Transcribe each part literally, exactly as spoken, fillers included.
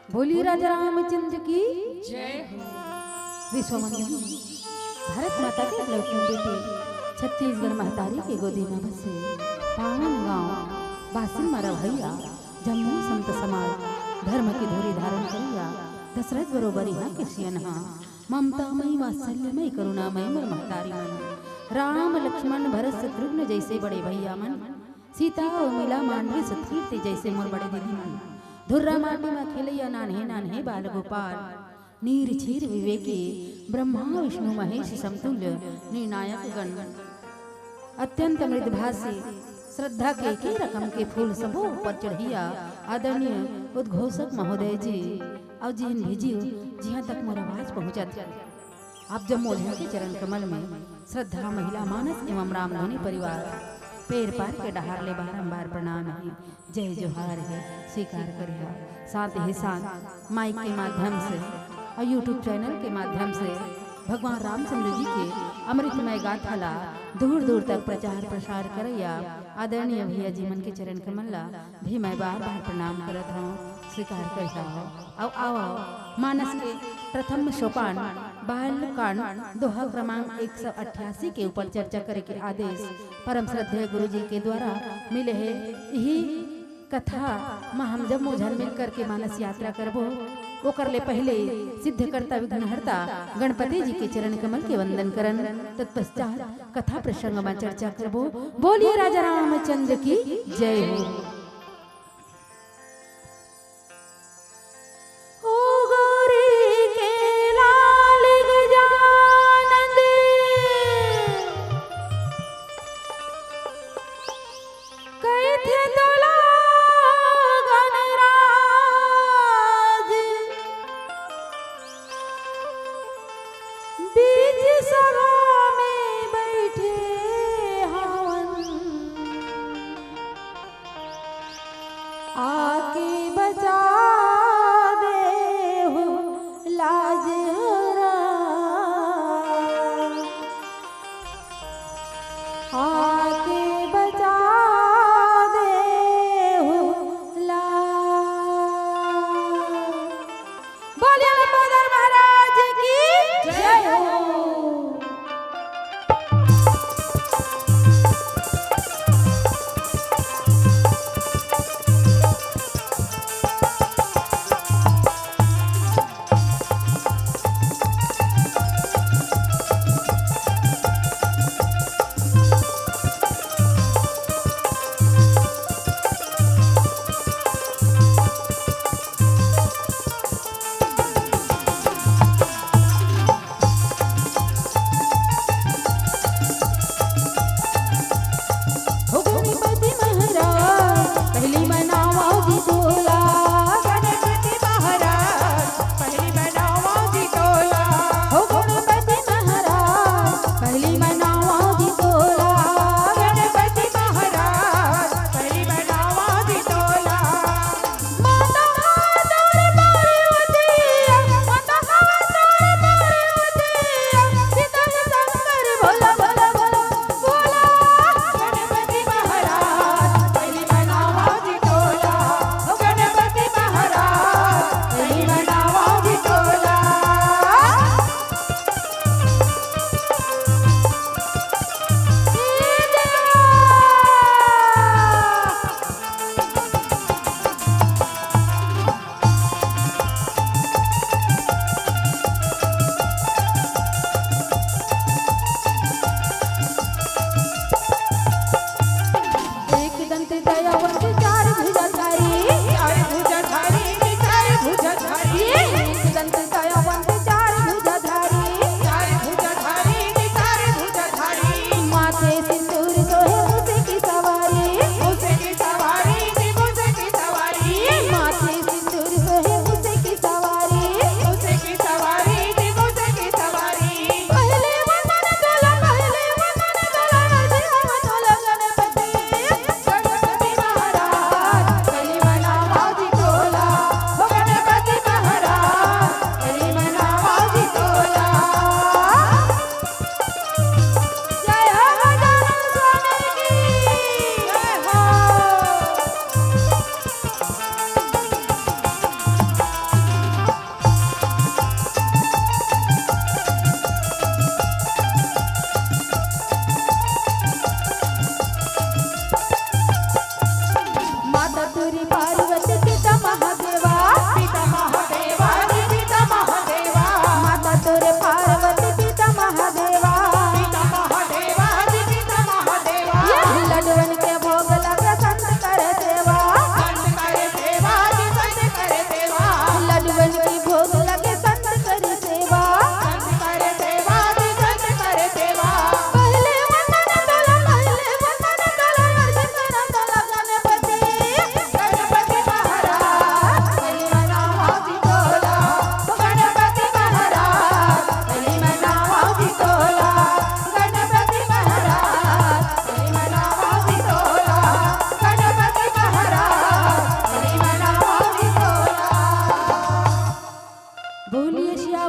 बोलिए राजा रामचंद्र की जय हो। विश्वमंदिनी, भारत माता के एकलौती बेटी, छत्तीसगढ़ महतारी के गोदी में बसे पावन गांव बासिन म रहइया जम्मो संत समाज, धर्म के धुरी धारण करइया दशरथ बरोबर इहां के सियनहा, ममतामयी वात्सल्यमयी करुणामयी मोर महतारी मन, राम लक्ष्मण भरत शत्रुघ्न जइसे बड़े भइया मन, सीता अउ मीला मांडवी सतकीर्ति जइसे मोर बड़े दीदी मन, धुर्रा माटी म खेलइया नान्हे नान्हे बाल गोपाल, नीर क्षीर विवेकी, ब्रह्मा विष्णु महेश समतुल्य निर्णायक गण, अत्यंत मृदुभाषी, श्रद्धा के एके रकम के फूल सबो ऊपर चढ़इया आदरणीय उद्घोषक महोदय जी, अउ जिन भी जीव जिहां तक मोर आवाज पहुंचत हे, आप जम्मो झन के चरण कमल में श्रद्धा महिला मानस एवं रामधुनी परिवार पैर पार के डहार ले बारंबार प्रणाम हे। जय जोहार हे, स्वीकार करिहा। साथ ही साथ माइक के माध्यम से अउ YouTube चैनल के माध्यम से भगवान रामचंद्र जी के अमृतमय गाथा ला दूर दूर तक प्रचार प्रसार करइया आदरणीय भैया जी मन के चरण कमल ला भी मैं बार बार प्रणाम करत हौं, स्वीकार करिहा। अउ आओ, आओ, मानस के प्रथम सोपान, बाल कांड, दोहा क्रमांक एक सौ अट्ठासी के ऊपर चर्चा करे के आदेश परम श्रद्धेय गुरु जी के द्वारा मिले हे। इही कथा म हम जम्मो झन मिल करके मानस यात्रा करबो। ओकर ले पहले सिद्धिकर्ता विघ्नहर्ता गणपति जी के चरण कमल के वंदन करन, तत्पश्चात कथा प्रसंग म चर्चा करबो। बोलिए राजा रामचंद्र की जय हो। ओ गोरी के लाल गजानंद, कहिथे तोला गणराज, बीच सभा में बइठे हवन। आके बचा देहु लाज हरा, आके बचा देहु लाज। बोलिए लंबोदर महाराज की जय हो। हो गणपति महाराज, पहली मनावा जी तोला। गणपति महाराज, पहली मनावा जी तोला। हो गणपति महाराज, पहली मनावा जी तोला। गणपति महाराज, पहली मनावा जी तोला। एक दंत दयावंत चार भुजाधारी। चार भुजाधारी, चार भुजाधारी। एक दंत दयावंत चार भुजाधारी। चार भुजाधारी, चार भुजाधारी। माथे सिंदूर सोहे मूस की सवारी। मूस की सवारी, जी मूस की सवारी। माथे सिंदूर सोहे मूस की सवारी। मूस की सवारी, जी मूस की सवारी। पहले वंदन तोला, पहले वंदन तोला, नरसिंह तोला गणपति। गणपति महाराज, पहली मनावा जी तोला। हो गणपति महाराज,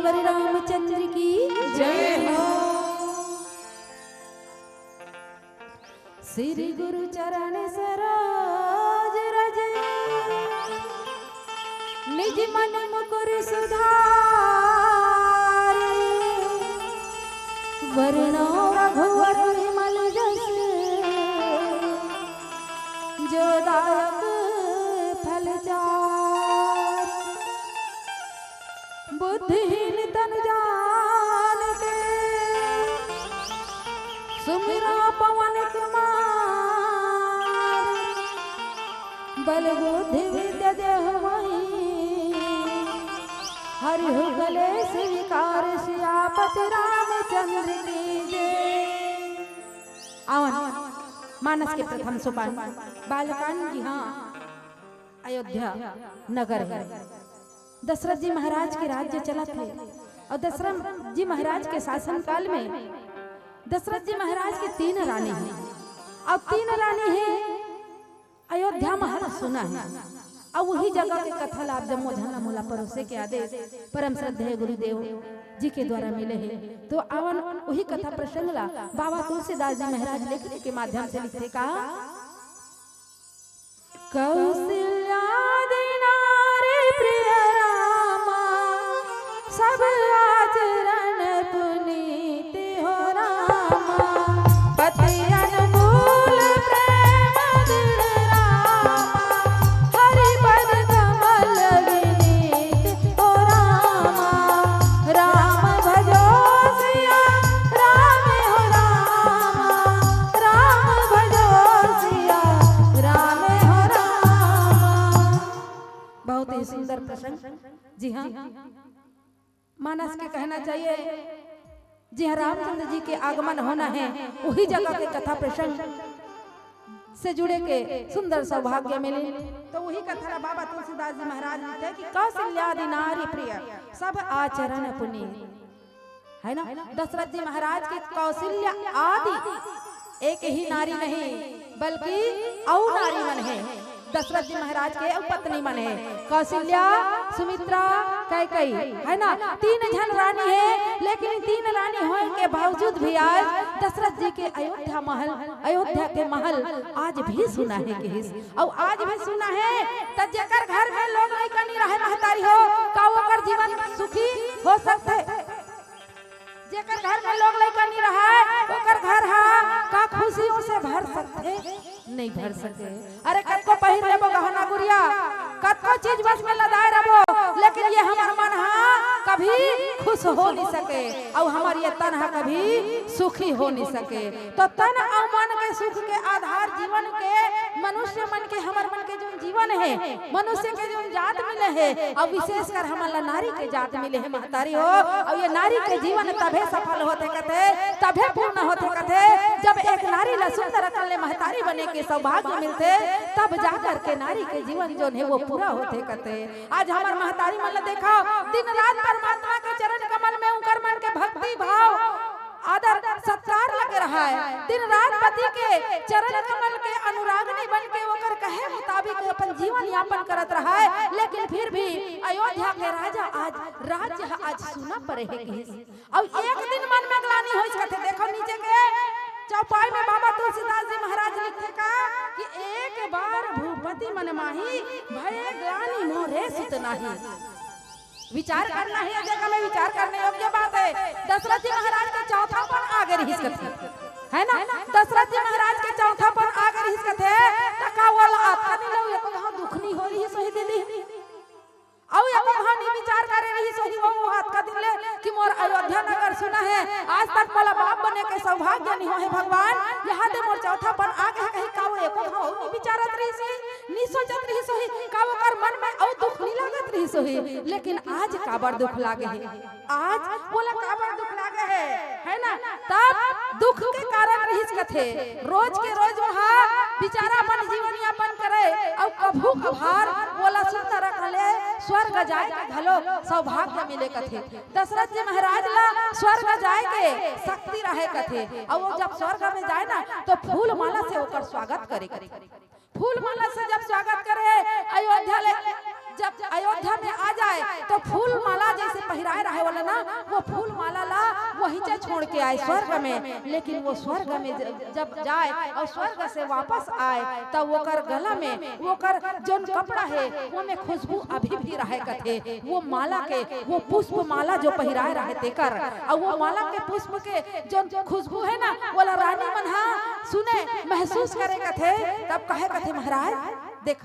श्री रामचंद्र की जय हो। श्री गुरु चरण सरोज रज, निज मन मुकुर सुधार। वरणो रघुवर विमल जस, जो दायक फल चारि। बुद्धिहीन तन जान के, सुमिरा पवन कुमार। बल बुद्धि विद्या देहु मोहि, हरहु कलेस विकार। सियापति रामचंद्र की जय। आवन, मानस के प्रथम सोपान, बालकांड जी, हाँ, अयोध्या नगर हे। दशरथ जी महाराज के राज्य चलत हे अउ दशरथ जी महाराज के शासन काल में दशरथ जी महाराज के तीन रानी हे अउ तीन रानी हे अयोध्या महल सुना हे। अउ उही जगह के कथा ला आप जम्मो झन ला मोला परोसे के आदेश परम श्रद्धेय गुरुदेव जी के द्वारा मिले हे। तो आवन उही कथा प्रसंग ला बाबा तुलसीदास जी महाराज लेखनी के माध्यम से लिखथे का। कौशल्यादि नारी प्रिय रामा, सब आचरण पुनीत हो रामा। पति अनुकूल प्रेम दृढ़ रामा, हरि पद कमल विनीत हो रामा। राम भजो सिया राम हो रामा, राम भजो सिया राम हो रामा। बहुत ही सुंदर प्रसंग। जी हाँ, मानस के कहना चाहिए, जी हाँ, रामचंद्र जी के आगमन होना हे, उही जगह के कथा प्रसंग से जुड़े के सुंदर सौभाग्य मिले। तो उही कथा ला बाबा तुलसीदास जी महाराज लिखथे कि कौशल्यादि नारी प्रिय, सब आचरण पुनीत। हे ना, दशरथ जी महाराज के कौशल्या आदि एक ही नारी नहीं, बल्कि अउ नारी मन हे। दशरथ जी महाराज के अउ पत्नी मन हे, कौशल्या, सुमित्रा, कैकेयी, हे ना, तीन झन रानी हे। लेकिन तीन रानी होय के बावजूद भी आज दशरथ जी के अयोध्या महल, अयोध्या के महल आज भी सुना हे कहिस। अउ आज भी सुना हे, त जेकर घर में लोग लइका नइ रहय महतारी हो, का ओकर जीवन सुखी हो सकथे? जेकर घर में लोग लइका नइ रहय, ओकर घर हा का खुशियों से भर सकथे? नइ भर सके। अरे, कतको पहिर लेबो गहना गुरिया, कतको चीज बस में लदाय रबो, लेकिन ये हमर मन हा कभी खुश हो नइ सके, अउ हमर ये तन हा कभी सुखी हो नइ सके। तो तन अउ मन के सुख के आधार जीवन के मनुष्य मन के, हमर मन के जोन जीवन हे, मनुष्य के जोन जात मिले हे, अउ विशेषकर हमन ला नारी के जात मिले हे महतारी हो। अउ ये नारी के जीवन तभे सफल होथे कथे, तभे पूर्ण होथे कथे, जब एक नारी ला सुंदर अकन ले महतारी बने के सौभाग्य मिलथे, तब जा करके नारी के जीवन जोन हे वो पूरा होथे कथे। आज हमर महतारी मन ला देखव, दिन रात परमात्मा के चरण कमल में उनकर मन के भक्ति भाव, आदर सत्कार लगे रहय। दिन रात पति के चरण कमल के अनुरागिनी बन के ओकर कहे मुताबिक अपन जीवन यापन करत रहय, लेकिन फिर भी अयोध्या के राजा आज राज्य ह आज सुना परे हे कहिस। अउ एक दिन मन में ग्लानि होइस कथे, देखव नीचे के चौपाई में बाबा तुलसीदास जी महाराज लिखथे का कि एक बार भूपति मन माही, भये ग्लानि मोरे सुत नाही। विचार करना हे, ये जगह में विचार करने योग्य बात हे। दशरथ जी महाराज के चौथापन आगे रहिस कथे, हे ना? दशरथ जी महाराज के चौथापन आगे रहिस कथे, त का ओला अतका दिन ले एको घांव दुख नइ होय रहिस होही दीदी? अउ एको घांव नइ विचार करे रहिस होही वो, वो अतका दिन ले कि मोर अयोध्या नगर सुना हे, आज तक मोला बाप बने के सौभाग्य नइ होहे भगवान, यहाँ दे मोर चौथापन आगे हे कहि का वो एको घांव नइ विचारत रहिस होही, नइ सोचत रहिस होही, का ओकर मन में अउ दुख नइ लागत रहिस होही? लेकिन आज काबर दुख लागे हे? आज ओला काबर दुख लागे हे, हे ना? तब दुख के कारण रहिस कथे, रोज के रोज वहाँ बिचारा अपन जीवन यापन करे, अउ कभू कभार ओला सुंदर अकन ले स्वर्ग जाय के घलो सौभाग्य मिले कथे। दशरथ जी महाराज ला स्वर्ग जाय के शक्ति रहे कथे, अउ वो जब स्वर्ग में जाय ना, तो फूल माला से ओकर स्वागत करे कथे। फूल माला से जब स्वागत करे, अयोध्या ले, जब अयोध्या में आ जाय, तो फूल माला जइसे पहिराय रहय ओला ना, वो फूल माला ला वहींचे छोड़ के आए स्वर्ग में। लेकिन वो स्वर्ग में ज-, जब जाए अउ स्वर्ग से वापस आए, त ओकर गला में ओकर जोन कपड़ा हे, वो में खुशबू अभी भी रहे कथे। वो माला के, वो पुष्प माला जो पहिराए रहे तेकर, अउ वो माला के पुष्प के जोन खुशबू हे ना, ओला रानी मन हा सुने, महसूस करे कथे। तब कहे कथे, महाराज, देख,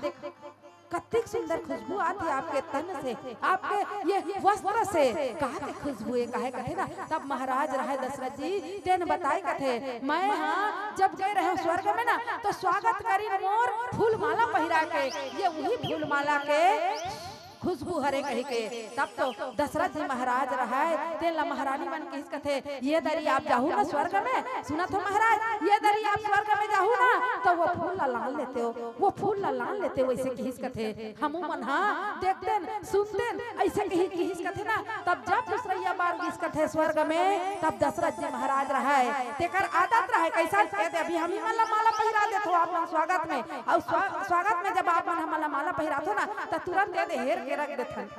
कतिक सुंदर खुशबू आथे आपके तन से, आपके ये वस्त्र से। का के खुशबू हे, काहे कथे ना? तब महाराज रहे दशरथ जी, तेन बताए कथे, मैं हा जब गए रहे स्वर्ग में ना, तो स्वागत करी मोर फूल माला पहिरा के, ये उही फूल माला के खुशबू हरे कहि के। तब तो दशरथ जी महाराज रहे, तेन ला महारानी मन किहिस कथे, ये दरी आप जाहू ना स्वर्ग में, सुनत हो महाराज, ये दरी आप स्वर्ग में जाहू ना, तो वो फूल ला लान लेते हो, वो फूल ला लान लेते हो, ऐसे किहिस कथे। हमू मन हा देखतेन, सुनतेन, ऐसे कहि किहिस कथे ना। तब जब दूसरैया बार गिस कथे स्वर्ग में, तब दशरथ जी महाराज रहे, तेकर आदत रहे, कैसन? ए दे, अभी हम ही मन ला माला पहिरा देथो आप मन स्वागत में, अउ स्वा-, स्वागत में जब आप मन हमन ला माला पहिराथो ना, त तुरंत ए दे हेर के रख देथन।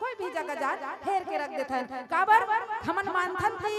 कोई भी जगह जान, हेर के रख देथन। काबर? हमन मानथन कि,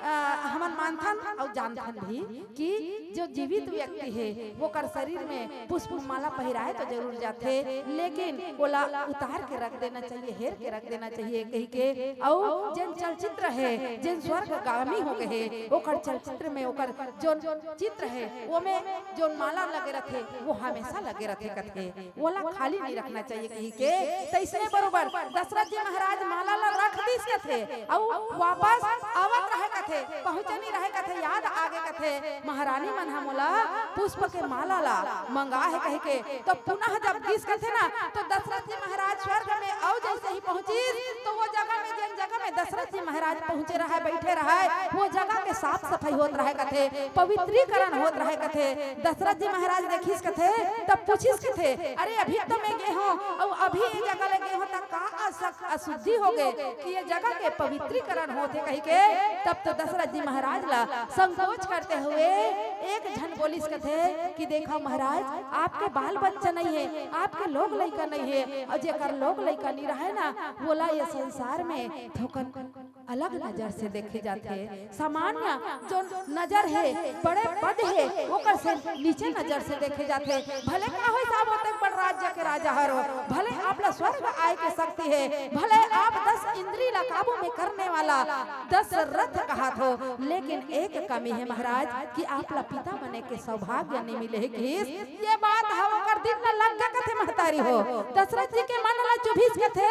अ, हमन मानथन अउ जानथन भी कि जो जीवित व्यक्ति हे, ओकर शरीर में पुष्प माला पहिराए तो जरूर जाथे, लेकिन ओला उतार के रख देना चाहिए, हेर के रख देना चाहिए कहि के। अउ जेन चलचित्र हे, जेन स्वर्गगामी हो गए हे, ओकर चलचित्र में ओकर जोन चित्र हे, ओमे जोन माला लगे रथे, वो हमेशा लगे रथे कथे। ओला खाली नहीं रखना चाहिए कहि के। तइसने बरोबर दशरथ जी महाराज माला ला रख दिस कथे, अउ वापस आवत रहे कथे, पहुंचे नहीं रहे कथे, याद आगे कथे, महारानी मन हा मोला पुष्प के माला ला मंगा हे कहि के। तो पुनः जब गिस कथे ना, तो दशरथ जी महाराज स्वर्ग में अउ जैसे ही पहुंचिस, तो वो जगह में, जेन जगह में दशरथ जी महाराज पहुंचे रहे, बैठे रहे, वो जगह के साफ सफाई होत रहे कथे, पवित्रीकरण होत रहे कथे। दशरथ जी महाराज देखिस कथे, तब पूछिस कथे, अरे, अभी तो मैं गे हों, अउ अभी ये जगह ले गे हों, त का असक-, अशुद्धि हो गए कि ये जगह के पवित्रीकरण होथे कहि के। तब तो दशरथ जी महाराज ला संकोच करते हुए एक झन बोलिस कथे कि देखो महाराज, आपके बाल बच्चा नहीं है, आपके लोग लइका नहीं है, अउ जेकर लोग लइका नहीं रहे ना, वोला ये संसार में थोकन अलग नजर से देखे जाथे। सामान्य जो नजर हे, बड़े पद हे, ओकर से नीचे नजर से देखे जाथे। भले का होइस, आप ओतेक बड़ राज्य के राजा हरो, भले आप ला स्वर्ग आए के शक्ति हे, भले आप दस इंद्री ला काबू में करने वाला दशरथ कहात हो, लेकिन एक कमी हे महाराज कि आप ला पिता बने के सौभाग्य नहीं मिले हे किहिस। ये बात ह ओकर दिल ला लग गे कथे महतारी हो। दशरथ जी के मन ला चुभिस कथे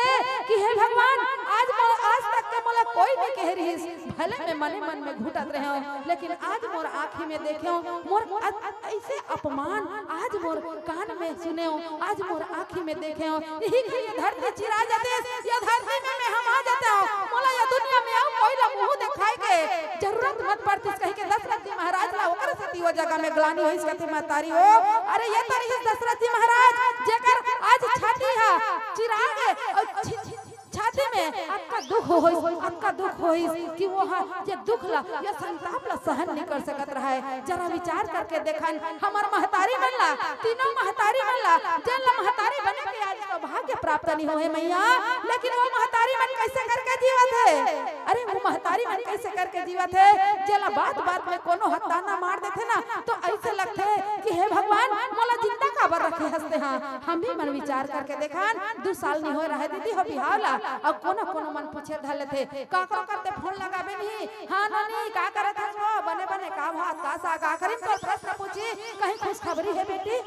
कि हे भगवान, आज मोला, आज तक के मोला कोई नहीं कहे रिहिस, भले मैं मने मन में घुटत रहे हों, लेकिन आज मोर आँखी में देखे हों, मोर अ-, अ-, ऐसे अपमान आज मोर कान में सुने हों, आज मोर आँखी में देखे हों, यही के लिए धरती चिरा जातिस, ये धरती में मैं हमा जातेंव, मोला ये दुनिया में अउ कोई ला मुँह देखाए के जरूरत मत पड़तिस कहि के दशरथ जी महाराज ला ओकर सेती वो जगह में ग्लानि होइस कथे महतारी हो। अरे ये तो रिहिस दशरथ जी महाराज, जेकर आज छाती हा चिरा गे अउ छ-, छाती में अतका दुख होइस, अतका दुख होइस कि वो हा ये दुख ला, ये संताप ला सहन नहीं कर सकत रहे। जरा विचार करके देखन, हमर महतारी मन ला, तीनों महतारी मन ला, जेन ला महतारी बने के आज सौभाग्य प्राप्त नहीं होए हे मैया, लेकिन वो महतारी मन कैसे करके जीवत हे? अरे वो महतारी मन कैसे करके जीवत हे? जेला बात बात में कोनो ह ताना मार देथे ना, तो ऐसे लगथे कि हे भगवान, मोला जिंदा काबर रखे हस तेहा? हम भी मन विचार करके देखन, दू साल नहीं होए रहे दीदी हो बिहाव ला, अउ कोनो कोनो मन पूछे धर लेथे, काकरो करते फोन लगाबे नहीं, हाँ नोनी, का करत हस वो? बने बने, का भात, का साग? आखिरी में तोर प्रश्न पूछी, कहीं खुशखबरी हे बेटी?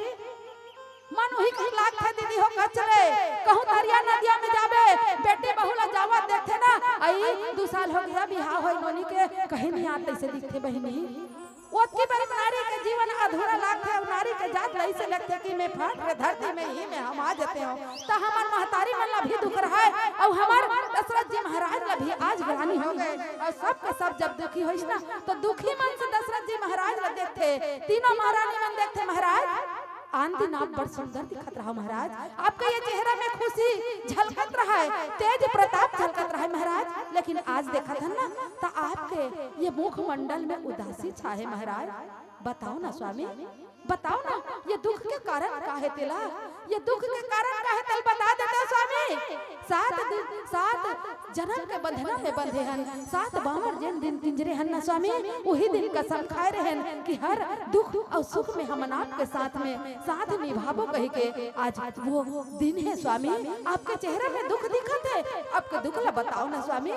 मन उही कहीं लागथे दीदी हो कचरे, कहूँ तरिया नदिया में जाबे, बेटी बहू ला जावत देखथे ना, अई दू साल हो गया बिहाव होए नोनी के, कहीं नहीं आत तैसे दिखथे बहिनी। ओतकी बार नारी के जीवन अधूरा लागथे, अउ नारी के जात ला अइसे लगथे कि मैं फाट रे धरती में ही में हमा जातेंव। त हमर महतारी मन ला भी दुख रहय, अउ हमर दशरथ जी महाराज ला भी आज ग्लानि हो गए, अउ सब के सब जब दुखी होइस ना, तो दुखी मन से दशरथ जी महाराज ला देखथे, तीनों महारानी मन देखथे, महाराज, आन दिन आप बड़ सुंदर दिखत रहा महाराज, आपके ये चेहरा में खुशी झलकत रहा है, तेज प्रताप झलकत रहा है महाराज, लेकिन आज देखत हन ना, त आपके ये मुखमंडल में उदासी छा है महाराज। बताओ ना स्वामी, बताओ ना, ये दुख के कारण का है तेला? ये दुख के कारण का हे, तेला बता देते स्वामी। सात दिन, सात जनम के बंधना में बंधे हन, सात बांवर जेन दिन किंजरे हन ना स्वामी, उही दिन कसम खाए रहेन कि हर दुख अउ सुख में हमन आपके साथ में साथ निभाबो कहि के। आज वो दिन हे स्वामी, आपके चेहरा में दुख दिखत हे, आपके दुख ला बताओ ना स्वामी।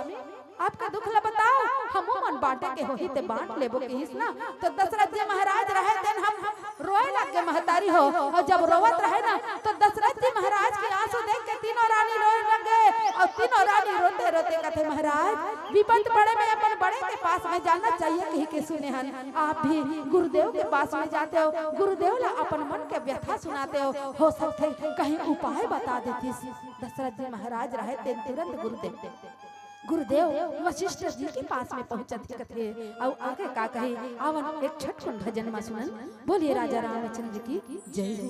आपके दुख ला बताओ, हमू मन बांटे के होही ते बांट लेबो किहिस ना। तो दशरथ जी महाराज रहे तेन हम रोए लग गे महतारी हो, अउ जब रोवत रहे ना, तो दशरथ जी महाराज के आंसू देख के तीनों रानी रोए लग गे। अउ तीनों रानी रोते रोते कथे, महाराज, विपत पड़े में अपन बड़े के पास में जाना चाहिए कहि के सुने हन। आप भी गुरुदेव के पास में जाते हो, गुरुदेव ला अपन मन के व्यथा सुनाते हो, हो सकथे कहीं उपाय बता देतिस। दशरथ जी महाराज रहे तेन तुरंत गुरुदेव, गुरुदेव वशिष्ठ जी के पास में पहुंचत हे कथे, अउ आगे का कहे, आवन एक छटकुन भजन मा सुनन। बोलिए राजा रामचंद्र की जय हो।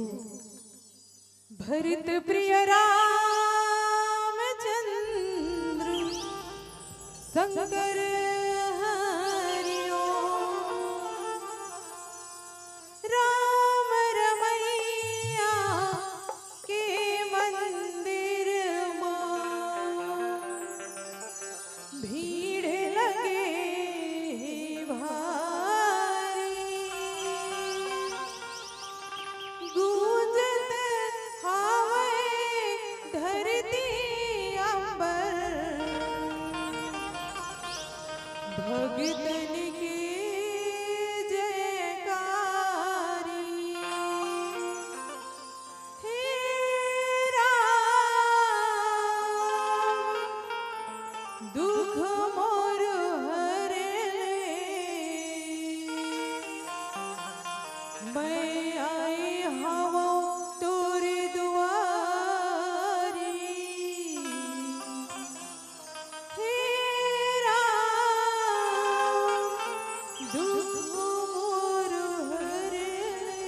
भरत प्रिय रामचंद्र शंकर हरिओ। राम रमैया के मंदिर मा भीड़ लगे हे भारी। गूंजत हावय धरती अंबर, भगतन के जयकारी। हे राम, दुख मोर हर ले, मैं आई हवं तोर दुआरी। हे राम, दुख मोर हर ले।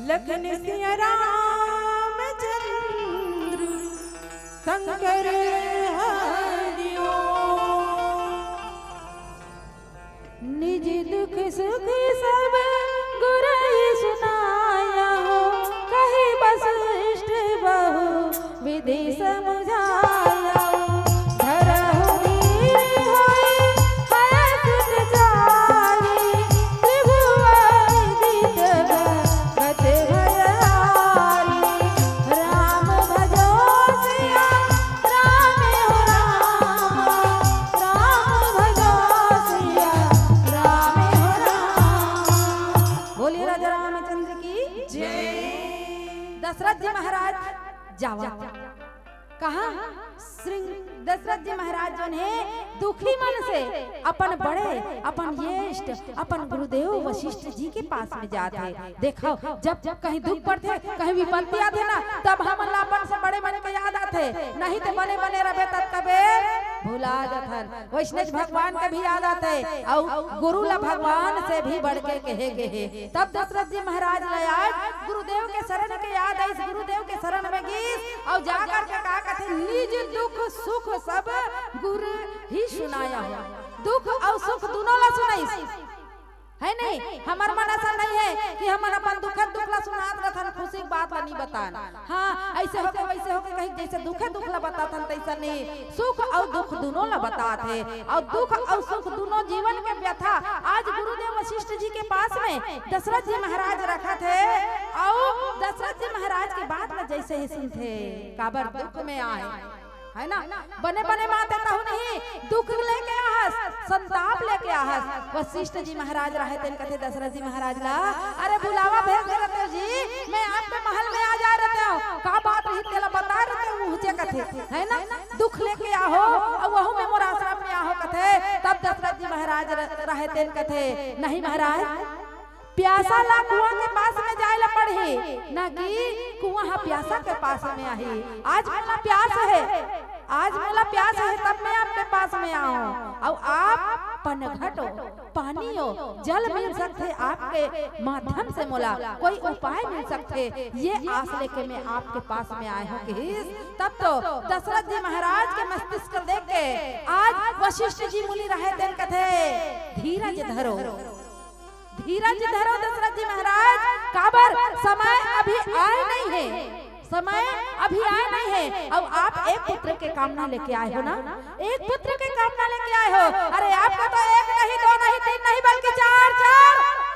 लखन सिया रामचंद्र शंकर हरि ओम। निज दुख सुख सब गुरहि सुनाया हो, कहि वशिष्ठ बहु विधि समुझाया हो। धरहु धीर होई हरषित जाई, त्रिभुवन जित गत भय हारी। राम भजो सिया राम हो राम, राम भजो सिया राम हो राम। बोलिए राजा रामचंद्र की जय। दशरथ जी महाराज जावा कहाँ? श्री दशरथ जी महाराज जोन हे दुखी मन से अपन बड़े, अपन ज्येष्ठ, अपन गुरुदेव वशिष्ठ जी के पास में जात हे। देखो, जब, जब कहीं दुख पड़थे, कहीं विपत्ति आथे ना, तब हमन ला अपन से बड़े मन के याद आथे, नहीं तो बने बने रहे तब तबे भुला जाथन। वैष्णव भगवान के भी याद आथे, अउ गुरु ला भगवान से भी बढ़ के कहे गे हे। तब दशरथ जी महाराज ला आज गुरुदेव के शरण के याद आइस, गुरुदेव के शरण में गिस, अउ जाकर के का कथे, निज दुख सुख सब गुर ही सुनाया हो। दुख अउ सुख दुनों ला सुनाइस, है नहीं? हमर मन असन नहीं हे कि हमन अपन दुखद दुख ला सुनात रथन, खुशी के बात ला नहीं बतान। हाँ, ऐसे होके, वैसे होके कहीं जैसे दुखे दुख ला बताथन तैसा नहीं, सुख अउ दुख दुनों ला बतात हे। अउ दुख अउ सुख दुनों जीवन के व्यथा आज गुरुदेव वशिष्ठ जी के पास में दशरथ जी महाराज रखत हे, अउ दशरथ जी महाराज के बात ला जैसे ही सुनथे, काबर दुख में आए, है ना? बने बने माते तहु नहीं दुख लेके आहस, संताप लेके आहस। वशिष्ठ जी महाराज रहे तेन कथे दशरथ जी महाराज ला, अरे बुलावा भेज दे रहते हो जी, मैं आपके महल में आ जा रहते हो, का बात रही तेला बता रहते हो, मुझे कथे, है ना? दुख लेके आहो, अउ वहू में मोर आश्रम में आहो कथे। तब दशरथ जी महाराज र-, रहे तेन कथे, नहीं महाराज, प्यासा ला कुआं के पास में जाए ला पड़ही, ना कि कुआं हा प्यासा के पास में आही। आज मोला प्यास हे, आज मोला प्यास हे, तब मैं आपके पास में आऊं। अउ आप पनघट हो, पानी हो, जल मिल सकथे आपके माध्यम से, मोला कोई उपाय मिल सकथे, ये आस लेके मैं आपके पास में आए हों कहिस। तब तो दशरथ जी महाराज के मस्तिष्क देख के आज वशिष्ठ जी मुनि रहे तेन कथे, धीरज धरो, धीरज धरो दशरथ जी महाराज, काबर समय अभी आए नहीं हे, समय अभी आए नहीं हे। अउ आप एक पुत्र के कामना लेके आए हो ना, एक पुत्र के कामना लेके आए हो। अरे आपको तो एक नहीं, दो नहीं, तीन नहीं, बल्कि चार, चार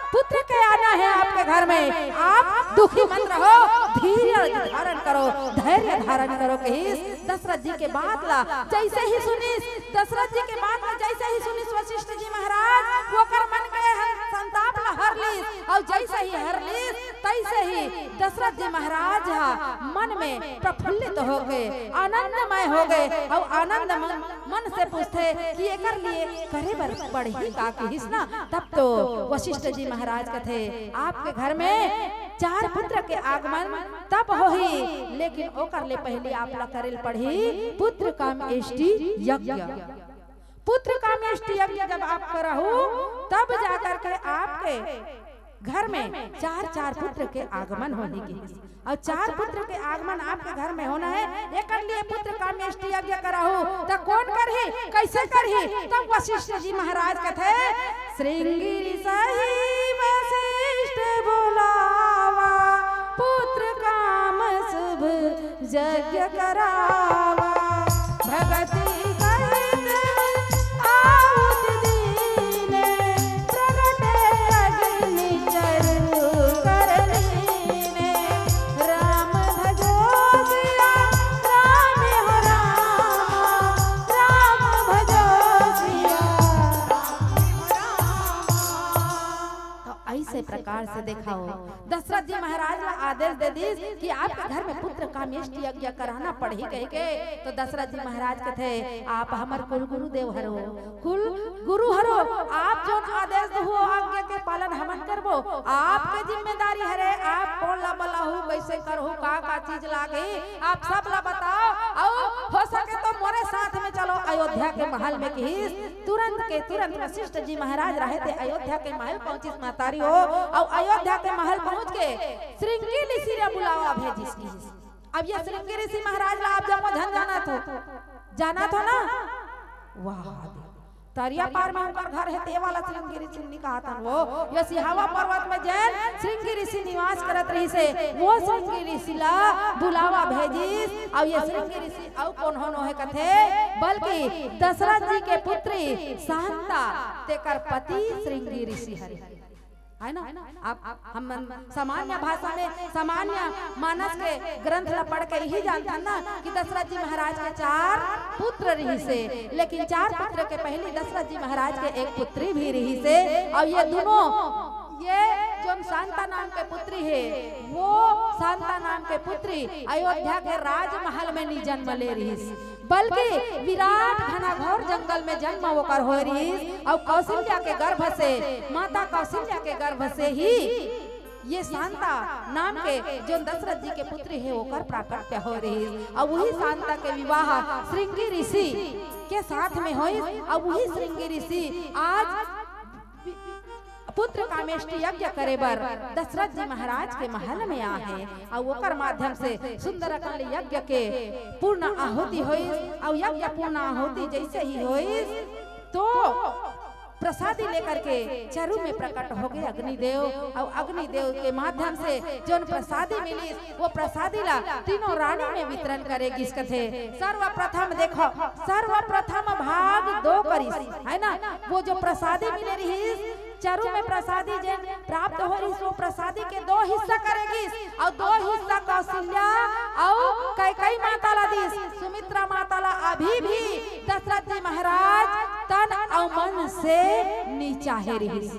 पुत्र के आना है आपके घर में। आप दुखी मत रहो, धीरज धारण करो, धैर्य धारण करो कहिस। दशरथ जी के बात ला जैसे ही सुनिस, दशरथ जी के बात ला जैसे ही सुनिस वशिष्ठ जी महाराज, ओकर मन के हर संताप ला हर लीस, अउ जैसे ही हर लीस, तैसे ही दशरथ जी महाराज हा मन में प्रफुल्लित हो गए, आनंदमय हो गए, अउ आनंद मन, मन से पूछथे कि एकर लिए करे बर पड़ही का कहिस ना। तब तो वशिष्ठ जी महाराज कथे, आपके घर में चार पुत्र के आगमन तब होही, लेकिन ओकर ले पहिली आप ला करे ल पड़ही पुत्र कामेष्टि यज्ञ। पुत्र कामेष्टि यज्ञ जब आप करहू, तब जाकर के आपके घर में चार चार पुत्र के आगमन होही कहिस। अउ चार पुत्र के आगमन आपके घर में होना हे, एकर लिए पुत्र कामेष्टि यज्ञ करहू। त कोन करही, कइसे करही? तब वशिष्ठ जी महाराज कथे, श्रृंगी ऋषि वशिष्ठ बुलावा, पुत्र काम शुभ यज्ञ करावा। भगति सहित आहुति दीने, प्रगटे अग्नि चरु कर लीने। राम भजो सिया राम हो रामा, राम भजो सिया राम हो रामा। तो ऐसे प्रकार से देखा हो, दशरथ जी महाराज ला आदेश दे दिस कि आपके घर में पुत्र कामेष्टि यज्ञ कराना पड़ही कहिके। तो दशरथ जी महाराज कथे, आप हमर कुल गुरुदेव हरो, कुल गुरु हरो, आप जोन आदेश दहू आज्ञा के पालन हमन करबो। आपके जिम्मेदारी हरे, आप कोन ला बलाहू, कइसे करहू, का का चीज लागही, आप सब ला बताओ। अउ हो सके तो मोरे साथ में चलो अयोध्या के महल में कहिस। तुरंत के तुरंत वशिष्ठ जी महाराज रहे थे अयोध्या के महल पहुंचिस महतारी हो। अउ अयोध्या के महल पहुंच के श्रृंगी ऋषि ला बुलावा भेजिस कहिस। अब ये श्रृंगी ऋषि महाराज ला आप जम्मो झन जानत हो, जानत हो ना? वाह, तरिया पार में उनकर घर हे, ते वाला श्रृंगी ऋषि नी कहत हन वो। ये सिहावा पर्वत में जेन श्रृंगी ऋषि निवास करत रहिस हे, वो श्रृंगी ऋषि ला बुलावा भेजिस। अउ ये श्रृंगी ऋषि अउ कोन होनो हे कथे, बल्कि दशरथ जी के पुत्री शांता, तेकर पति श्रृंगी ऋषि हरे। है ना? आप, आप, हम मन सामान्य भाषा में, सामान्य मानस के ग्रंथ ला पढ़ के यही जानथन ना कि दशरथ जी महाराज के चार पुत्र रहिस हे, लेकिन चार पुत्र के पहली दशरथ जी महाराज के एक पुत्री भी रहिस हे। अउ ये दोनों, ये जोन शांता नाम के पुत्री हे, वो शांता नाम के पुत्री अयोध्या के राजमहल में नी जन्म ले रहिस, बल्कि विराट घनाघोर जंगल में जन्म ओकर होय रहिस। अउ कौशल्या के गर्भ से, माता कौशल्या के गर्भ से ही ये शांता नाम के जोन दशरथ जी के पुत्री हे, ओकर प्राकट्य होय रहिस। अउ वही शांता के विवाह श्रृंगी ऋषि के साथ में होइस। अउ वही श्रृंगी ऋषि आज पुत्र कामेष्टि यज्ञ करे बर दशरथ जी महाराज के महल में आहे। अउ ओकर माध्यम से सुंदरकांड यज्ञ के पूर्ण आहुति होइस। अउ यज्ञ पूर्ण आहुति जैसे ही होइस, तो प्रसादी लेकर के चरु में प्रकट हो गए अग्निदेव। अउ अग्निदेव के माध्यम से जोन प्रसादी मिलिस, वो प्रसादी ला तीनों रानी में वितरण करे गिस कथे। सर्वप्रथम देखो, सर्वप्रथम भाग दो करिस, है ना? वो जो प्रसादी मिले रहिस, चरु में प्रसादी जेन प्राप्त हो रहिस, वो प्रसादी के दो हिस्सा करे गिस, अउ दो हिस्सा कौशल्या अउ कैकई माता ला दिस। सुमित्रा माता ला अभी भी दशरथ जी महाराज तन अउ मन से नी चाहे रहिस।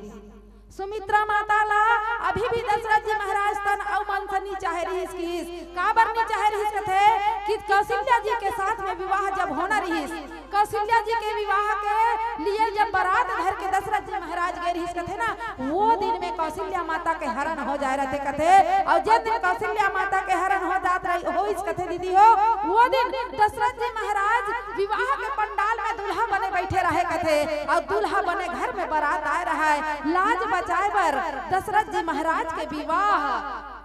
सुमित्रा माता ला अभी भी दशरथ जी महाराज तन अउ मन से नी चाहे रहिस किहिस। काबर नी चाहे रहिस कथे कि कौशल्या जी के साथ में विवाह जब होना रहिस, कौशल्या जी के विवाह के लिए जब बारात धर के दशरथ जी महाराज गए रहिस कथे ना, वो दिन में कौशल्या माता के हरण हो जाए रहते कथे। अउ जेन दिन कौशल्या माता के हरण हो जात रही, होइस कथे दीदी हो, वो दिन दशरथ जी महाराज विवाह के पंडाल में दूल्हा बने बैठे रहे कथे, अउ दूल्हा बने घर में बारात आए रहे। लाज बचाए बर दशरथ जी महाराज के विवाह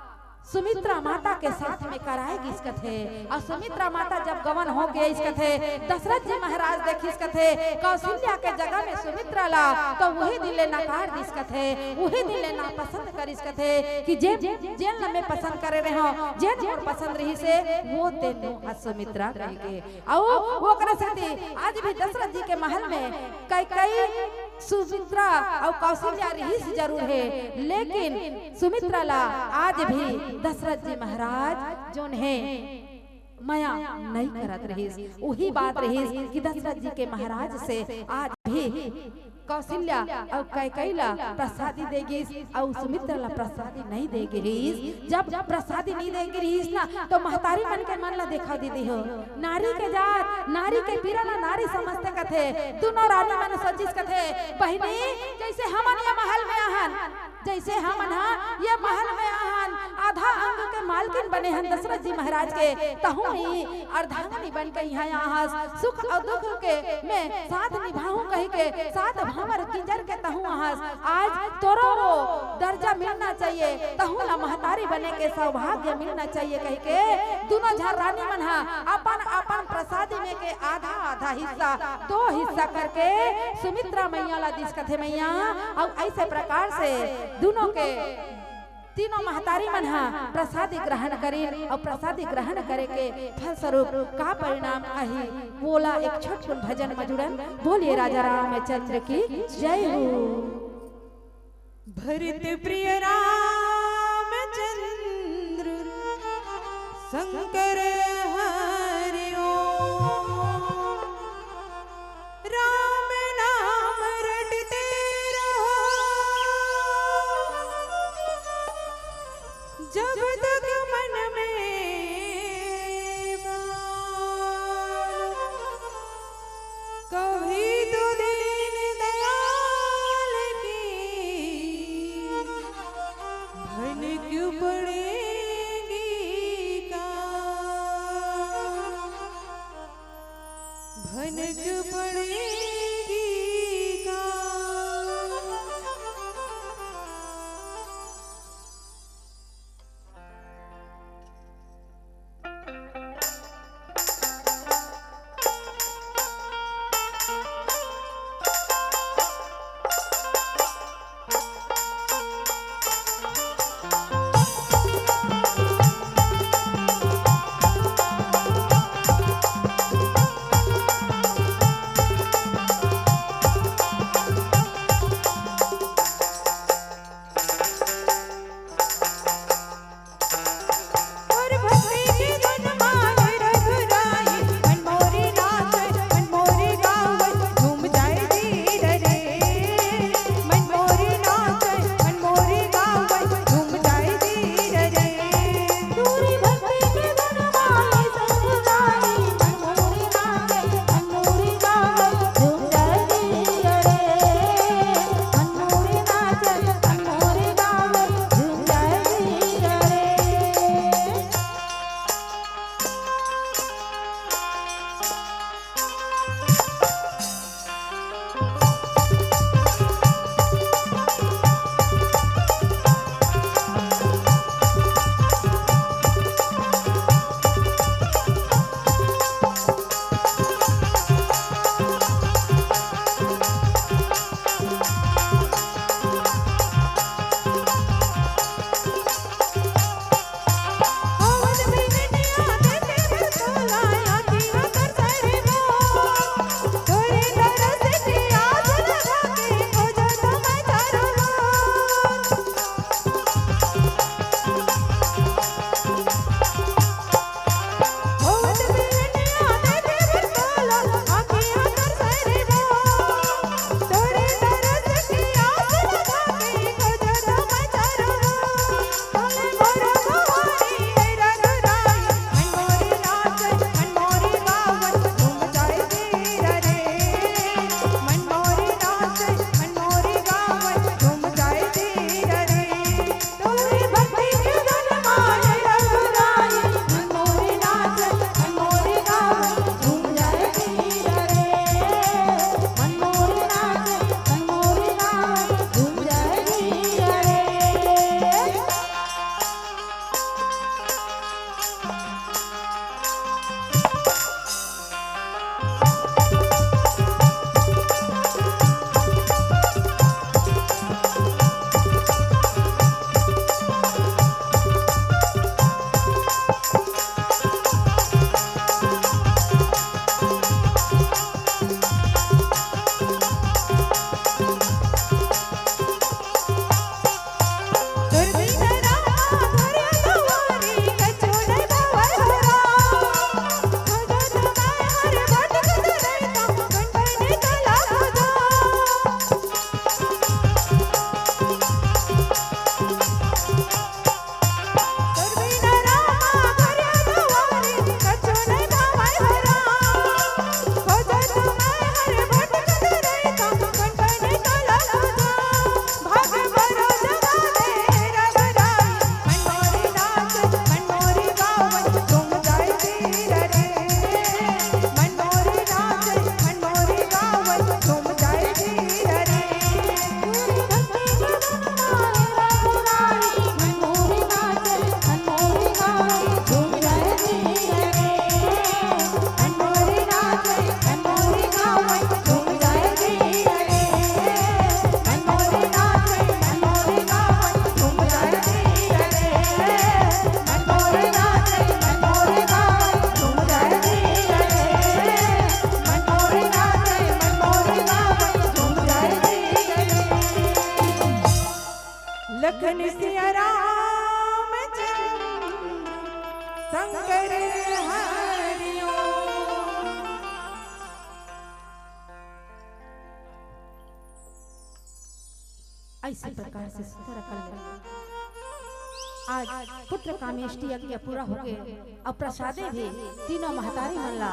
सुमित्रा माता के साथ में कराए गिस कथे। अउ सुमित्रा माता जब गवन हो गे इस कथे, दशरथ जी महाराज देखिस कथे कौशल्या के जगह में सुमित्रा ला, तो वही दिन ले नकार दिस कथे, वही दिन ले नापसंद करिस कथे कि जेन, जेन ला मैं पसंद करे रहे हो, जेन मोर पसंद रहिस हे, वो तेन नो सुमित्रा कहिके। अउ ओकरे सेती आज भी दशरथ जी के महल में कैकई, सुमित्रा अउ कौशल्या रहिस जरूर हे, लेकिन सुमित्रा ला आज भी दशरथ जी महाराज जोन हे मया नइ करत रहिस। उही बात रहिस कि दशरथ जी के महाराज से आज भी कौशल्या अउ कैकई ला प्रसादी दे गिस अउ सुमित्रा ला प्रसादी नइ दे गिस। जब प्रसादी नइ दे गिस ना, तो महतारी मन के मन ला देखा दीदी हो, नारी के जात, नारी के पीरा ला नारी समझते कथे। दुनों रानी मन सोचिस कथे, बहिनी, जैसे हमन ये महल में आहन, जइसे हमन ह ये महल में आहन, आधा अंग के मालकिन बने हन दशरथ जी महाराज के, तहूँ ही अर्धांगिनी बन के इहाँ आहस। सुख अउ दुख के मैं साथ निभाहूँ कहि के, साथ भंवर किंजर के तहूँ आहस। आज तोरो वो दर्जा मिलना चाहिए, तहूँ ला महतारी बने के सौभाग्य मिलना चाहिए कहि के दुनों झन रानी मन ह अपन अपन प्रसादी में के आधा आधा हिस्सा, दो हिस्सा करके सुमित्रा मैया ला दिस कथे मैया। अउ ऐसे प्रकार से दुनों के तीनों महतारी मन ह प्रसादी ग्रहण करिन अउ प्रसादी ग्रहण करे के फलस्वरूप का परिणाम आही, वोला एक छोटकुन भजन म जुड़न। बोलिए राजा रामचंद्र की जय हो। भरत प्रिय रामचंद्र शंकर हरि ओम। राम नाम रटते रहो, जब तक मन में मान। कभी तो दीन दयाल की भनक पड़ेगी का, भनक पड़ेगी का। इसी प्रकार से सुंदर अकन ले आज पुत्र कामेष्टि यज्ञ पूरा होगे अउ प्रसादे भी तीनों महतारी मन ला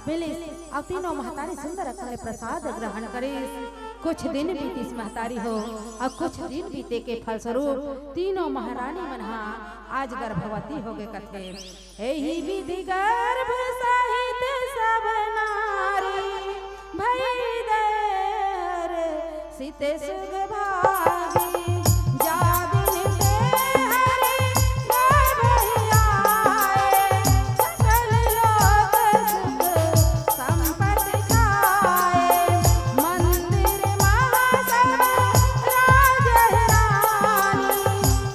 मिलिस अउ तीनों महतारी सुंदर अकन ले प्रसाद ग्रहण करिस। कुछ दिन बीतिस महतारी हो, अउ कुछ दिन बीते के फलस्वरूप तीनों महारानी मन हा आज गर्भवती होगे कथे। एही विधि गर्भ सहित सब नारी भई दे हर्षित सुख भागी। जा दिन ते हरि गर्भ आए, सकल लोक सुख संपत्ति खाए। मंदिर महासभा राज रानी,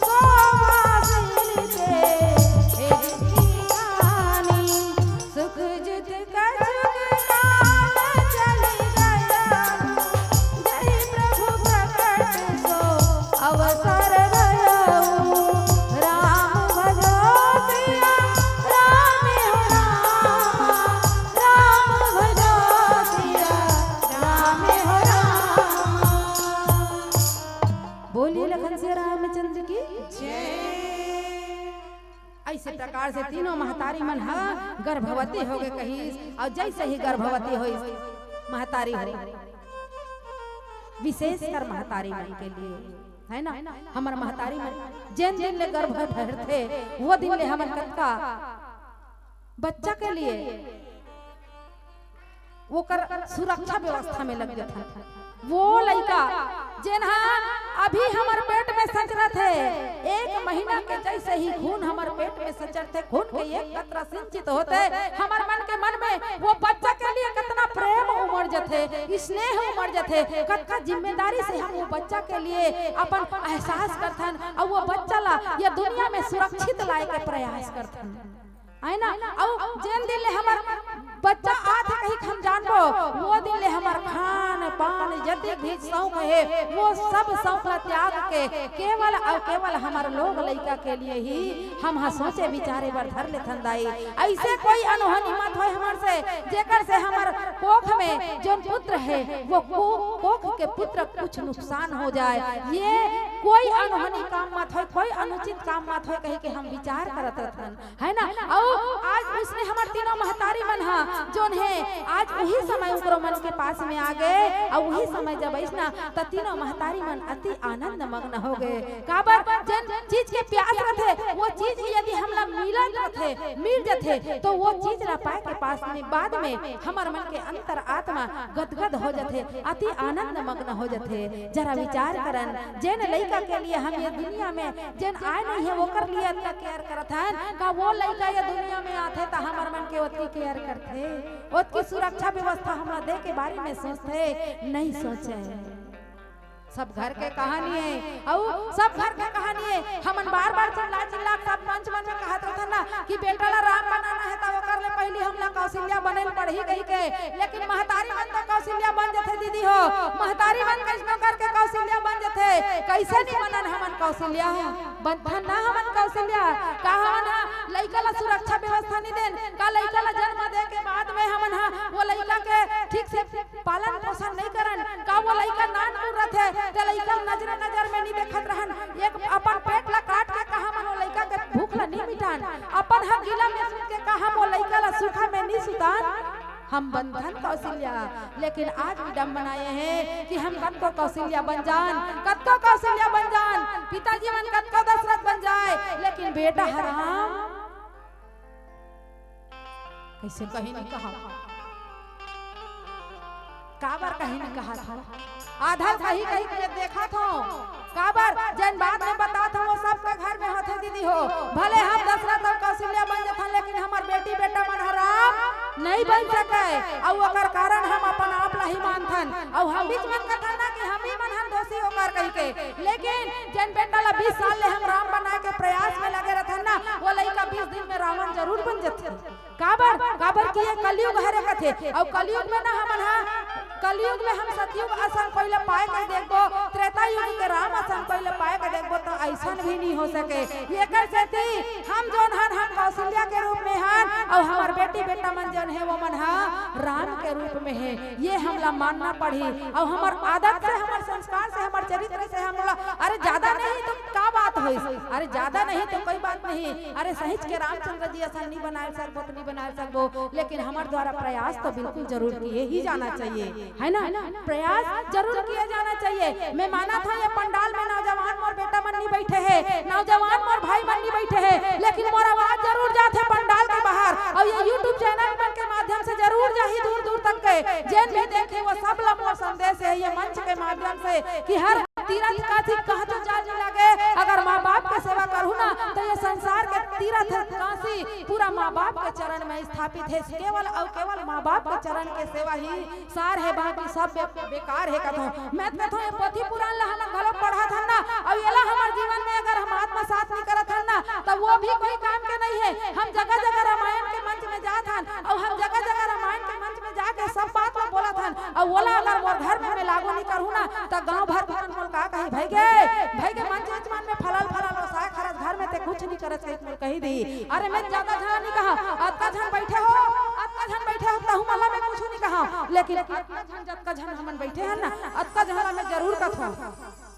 शोभाशील के एक की रानी। सुख जित कछुक काल चलि गया, जहि प्रभु प्रकट सो अवसर भयउ। राम भजो सिया राम हो रामा, राम भजो सिया राम हो रामा। बोलिए लखन सिया रामचंद्र की जय। अइसे प्रकार से तीनों महतारी मन ह गर्भवती होगे कहिस, अउ जइसे ही गर्भवती होइस महतारी हो, विशेषकर महतारी मन के लिए, है ना, हमर महतारी मन जेन दिन ले गर्भ धरथे, वो दिन ले हमन कतका बच्चा के लिए ओकर सुरक्षा व्यवस्था में लग जथन। वो लइका जेन हा अभी हमर पेट में सचरत हे, एक महीना के जइसे ही खून हमर पेट में सचरथे, खून के एक कतरा सिंचित होथे, हमर मन के मन में वो बच्चा के लिए कतना प्रेम उमड़ जथे, स्नेह उमड़ जथे, कतका जिम्मेदारी से हम वो बच्चा के लिए अपन एहसास करथन अउ वो बच्चा ला ये दुनिया में सुरक्षित लाए के प्रयास करथन। है ना? अउ जेन दिन ले हमर बच्चा आत हे कहिके हम जानबो, वो दिन ले हमर खान पान जतिक भी शौक हे, वो सब शौक ला त्याग के केवल अउ केवल हमर लोग लइका के लिए ही हम ह सोचे विचारे बर धर लेथन दाई। अइसे कोई अनहोनी मत होय हमर से, जेकर से हमर कोख में जोन पुत्र हे, वो को-, कोख के पुत्र कुछ नुकसान हो जाए। ये कोई अनहोनी काम मत होय, कोई अनुचित काम मत होय कहिके हम विचार करत रथन। है ना? अउ आज उसने हमर तीनों महतारी मन हा जोन हे, आज उही समय उकरो मन के पास में आ गे, अउ उही समय जब अइस ना, त तीनों महतारी मन अति आनंद मग्न हो गे। काबर? जेन चीज के प्यास रथे, वो चीज यदि हमला मिलत रथे, मिल जथे, तो वो चीज ला पाए के पास में, बाद में हमर मन के अंतर आत्मा गदगद हो जथे, अति आनंद मग्न हो जथे। जरा विचार करन, जेन लइका के लिए हम ये दुनिया में जेन आए नहीं हे, ओकर लिए अतना केयर करत हन, का वो लइका ये दुनिया में आथे, त हमर मन के ओतकी केयर करथे? ओतकी सुरक्षा व्यवस्था हमला दे के बारे में सोचथे? नहीं सोचे। सब घर के कहानी हे, अउ सब घर के कहानी हे। हमन बार-बार चिल्ला-चिल्ला के सब मंच मन में कहत रथन ना कि बेटा ला राम बनाना हे, त ओकर ले पहिली हमला कौशल्या बने ल पड़ही कहिके। लेकिन महतारी मन तो कौशल्या बन जथे दीदी हो, महतारी मन कइसनो करके कौशल्या बन जथे। कइसे नहीं बनन हमन कौशल्या? बनथन ना हमन कौशल्या। का हमन हा लइका ला सुरक्षा व्यवस्था नहीं देन? का लइका ला जन्म दे के बाद में हमन हा वो लइका के ठीक से पालन पोषण नहीं करन? का वो लइका नानकुन रथे, ते लइका नजर नजर में नहीं देखत रहन? एक अपन पेट ला काट के का हमन वो लइका के भूख ला नहीं मिटान? अपन हा गीला में सुत के का हम वो लइका ला सूखा में नहीं सुतान? हम बनथन कौशल्या, लेकिन आज विडम्बना ये हे कि हम कतको कौशल्या बन जान, कतको कौशल्या बन जान, पिताजी मन कतको दशरथ बन जाए, लेकिन बेटा हराम कइसे कहीं नहीं कहा। काबर कहीं नहीं कहा था? आधा कहीं कहीं के देखा था। काबर? जेन बात में बतात हंव, वो सबके घर में होथे दीदी हो। भले हम दशरथ अउ कौशल्या बन जथन, लेकिन हमर बेटी बेटा मन ह राम नहीं बन सके। अउ ओकर कारण हम अपन आप ला ही मानथन। अउ हम बीच मन कथन ना कि हम ही मन हन दोषी ओकर कहिके। लेकिन जेन बेटा ला बीस साल ले हम राम बनाए के प्रयास में लगे रथन ना, वो लइका बीस दिन में रावण जरूर बन जथे। काबर? काबर कि ये कलयुग हरे कथे। अउ कलयुग में ना हमन हा, कलयुग में हम सतयुग असन कोई ला पाए के देखबो, त्रेता युग के राम असन कोई ला पाए के देखबो, त अइसन भी नहीं हो सके। एकर सेती हम जोन हन, हम कौशल्या के रूप में हन, अउ हमर बेटी बेटा मन जोन हे, वो मन हा राम के रूप में हे, ये हमला मानना पड़ही। अउ हमर आदत से, हमर संस्कार से, हमर चरित्र से हमला, अरे ज्यादा नहीं तो का बात होइस, अरे ज्यादा नहीं तो कोई बात नहीं, अरे सहिच के रामचंद्र जी असन नहीं बनाए सकबो तो नहीं बनाए सकबो, लेकिन हमर द्वारा प्रयास तो बिल्कुल जरूर किए ही जाना चाहिए, है ना? प्रयास जरूर किया जाना चाहिए। मैं मानत हँव, ये पंडाल में नौजवान मोर बेटा मन नहीं बैठे हे, नौजवान मोर भाई मन नहीं बैठे हे, लेकिन मोर आवाज जरूर जाथे पंडाल के बाहर, अउ ये YouTube चैनल मन के माध्यम से जरूर जाही दूर दूर तक के। जेन भी देखे वो सब ला मोर संदेश हे ये मंच के माध्यम से कि हर तीरथ काशी कहाँ तो जाए नहीं लागे, अगर माँ बाप के सेवा करहू ना तो ये संसार के तीरथ काशी पूरा माँ बाप के चरण में स्थापित हे। केवल अउ केवल माँ बाप के चरण के सेवा ही सार हे, बाकी सब बे-, बेकार हे कथों। मैं कथों ये पोथी पुराण ला हमन घलो पढ़त हन ना, अउ एला हमर जीवन में अगर हम आत्मसात नहीं करत हन ना, त वो भी कोई काम के नहीं हे। हम जगह जगह रामायण के मंच में जात हन, अउ हम जगह जगह रामायण के मंच में जाके सब बात ला बोलत हन, अउ ओला अगर मोर घर में मैं लागू नहीं करहूँ ना, त गाँव भर के मन मोला का कही, "भई गे, भई गे, मंच उंच मन में फलाल फलाल ओसाए खरस घर में ते कुछ नहीं करत," कही मोला कही दी। अरे मैं ज्यादा झन नहीं कहा, अतका झन बैठे हो, अतका झन बैठे हो, तहु मन ला मैं कुछ नहीं कहा, लेकिन अतका झन, जतका झन हमन बैठे हन ना, अतका झन ला मैं जरूर कथों,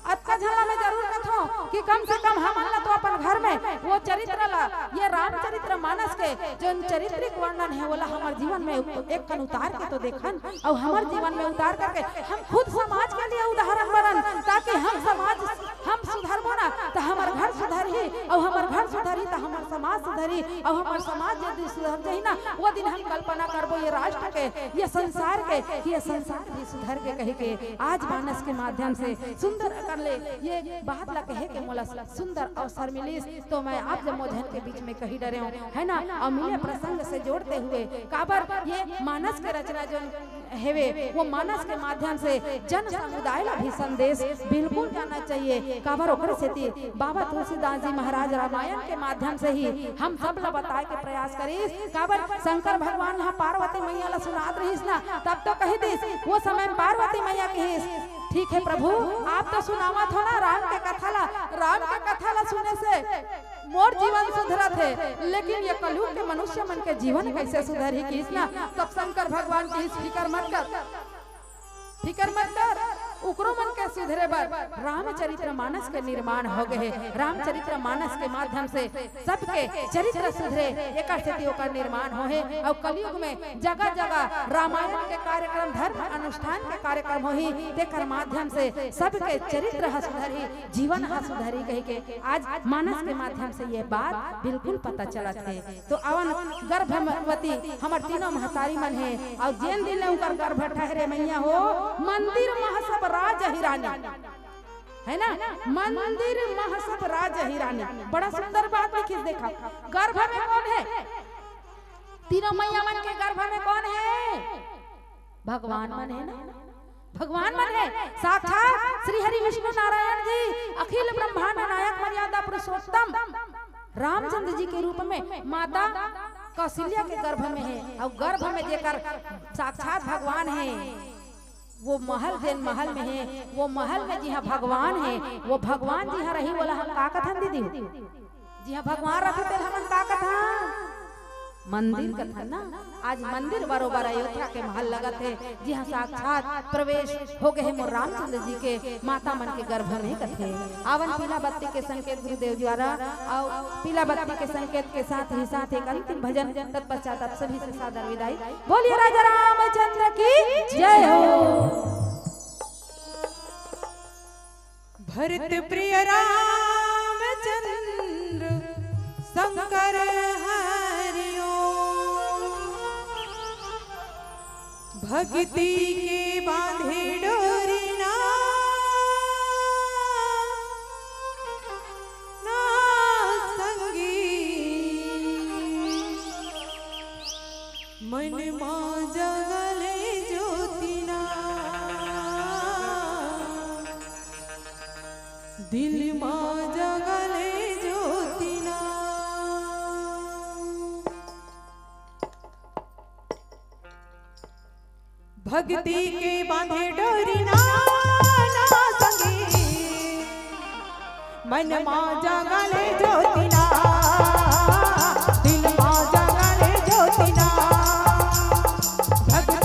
अतका झन ला मैं जरूर कथों कि कम से कम हमन ला तो अपन घर में वो चरित्र ला, ये रामचरित्र मानस के जोन चरित्रिक वर्णन हे, ओला हमर जीवन में एक कन उतार के तो देखन, अउ हमर जीवन में उतार करके हम खुद समाज के लिए उदाहरण बनन, ताकि हम समाज, हम सुधरबो ना, त हमर घर सुधरही, अउ हमर घर सुधरही, त हमर समाज सुधरही, अउ हमर समाज यदि सुधर जाही ना, वो दिन हम कल्पना करबो ये राष्ट्र के, ये संसार के, कि ये संसार भी सुधर के कही के। आज मानस के माध्यम से सुंदर अकन ले ये बात ला कहे के मोला सुंदर अवसर मिलिस, तो मैं आप जम्मो झन के बीच में कही डरे हूँ, है ना? अउ मिले प्रसंग से जोड़ते हुए, काबर ये मानस के रचना जोन हेवे, वो मानस के माध्यम से जन समुदाय ला भी संदेश बिल्कुल जाना चाहिए। काबर ओकरे सेती बाबा तुलसीदास जी महाराज रामायण के माध्यम से ही हम सब ला बताए के प्रयास करिस। काबर शंकर भगवान ह पार्वती मैया ला सुनात रहिस ना, तब तो कही दिस, वो समय में पार्वती मैया कहिस, "ठीक है प्रभु, आप तो सुनावत हो ना राम के कथा ला, राम के कथा ला सुने से मोर जीवन सुधरत हे, लेकिन ये कलयुग के मनुष्य मन के जीवन कैसे सुधरही?" किहिस ना, तब शंकर भगवान किहिस, "फिकर मत कर, फिकर मत कर, उकरो मन के सुधरे बर रामचरित्र मानस के निर्माण हो गए हे।" रामचरित्र मानस के माध्यम से सबके चरित्र सुधरे, एकर सेती ओकर निर्माण होहे। अउ कलयुग में जगह-जगह रामायण के कार्यक्रम, धर्म अनुष्ठान के कार्यक्रम होही, तेकर माध्यम से सबके चरित्र ह सुधरही, जीवन ह सुधरही कहिके आज मानस के माध्यम से ये बात बिल्कुल पता चलत हे। तो अवन गर्भवती हमर तीनों महतारी मन हे, अउ जेन दिन ले उनकर गर्भ ठहरे मैया हो, मंदिर महसब राज ही रानी, है ना? मंदिर महसब राज ही रानी, बड़ा सुंदर बात लिखिस। देखा, गर्भ में कौन हे? तीनों मैया मन के गर्भ में कौन हे? भगवान मन हे ना, भगवान मन हे, साक्षात श्री हरि विष्णु नारायण जी, अखिल ब्रह्मांड नायक मर्यादा पुरुषोत्तम रामचंद्र जी के रूप में माता कौशल्या के गर्भ में हे। अउ गर्भ में जेकर साक्षात भगवान हे, वो महल, जेन महल में हे, वो महल में जिहाँ भगवान हे, वो भगवान जिहाँ रही, वोला हम का कथन दीदी? जिहाँ भगवान रथे तेला हमन का कथन? मंदिर कथन ना। आज मंदिर बरोबर अयोध्या के महल लगत हे, जिहाँ साक्षात प्रवेश हो गए हे मोर रामचंद्र जी के माता मन के गर्भ में कथे। आवन पीला बत्ती के संकेत गुरुदेव द्वारा, अउ पीला बत्ती के संकेत के साथ ही साथ एक अंतिम भजन, तत्पश्चात आप सभी से सादर विदाई। बोलिए राजा रामचंद्र की जय हो। भरत प्रिय रामचंद्र शंकर हरिओ, भक्ति के बांधे डोरी ना, ना संगी। मन मा जगले ज्योति ना, दिल मा जगले ज्योति ना। भक्ति के बांधे डोरी ना, ना संगी। मन मा जगले ज्योति ना, दिल मा जगले ज्योति ना। भक्ति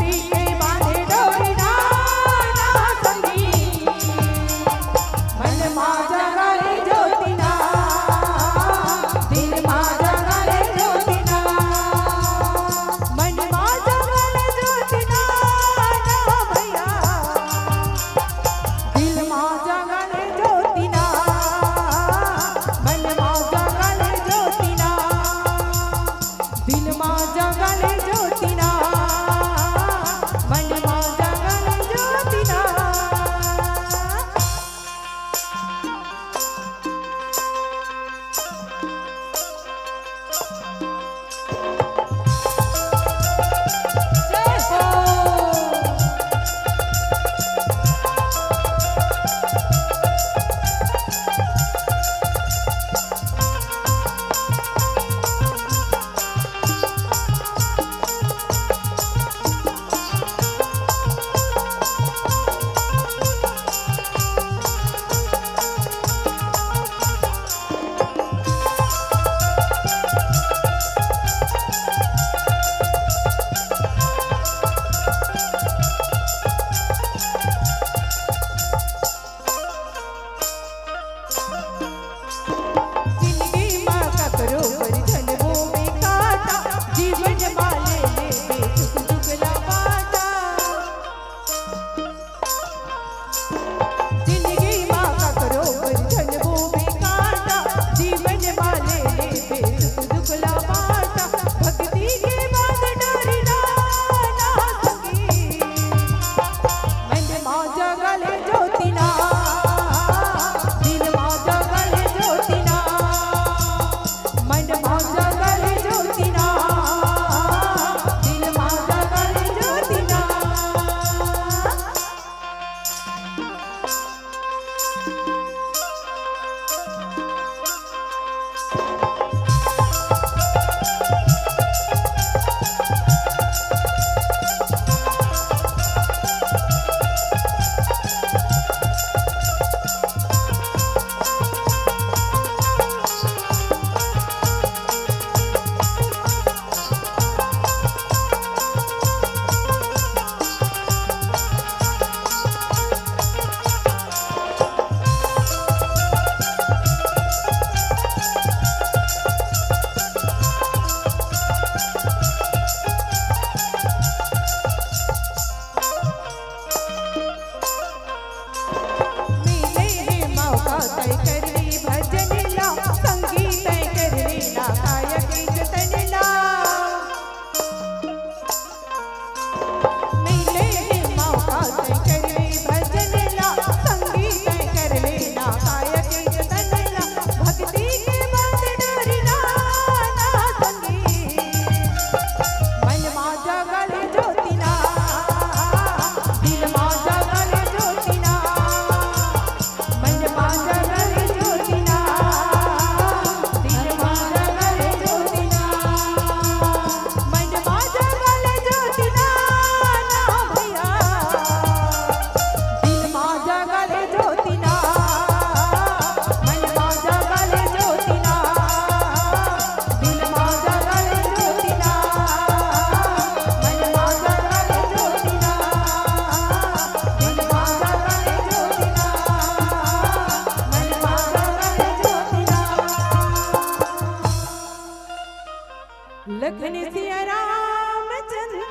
लखन सिया रामचंद्र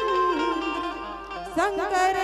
शंकर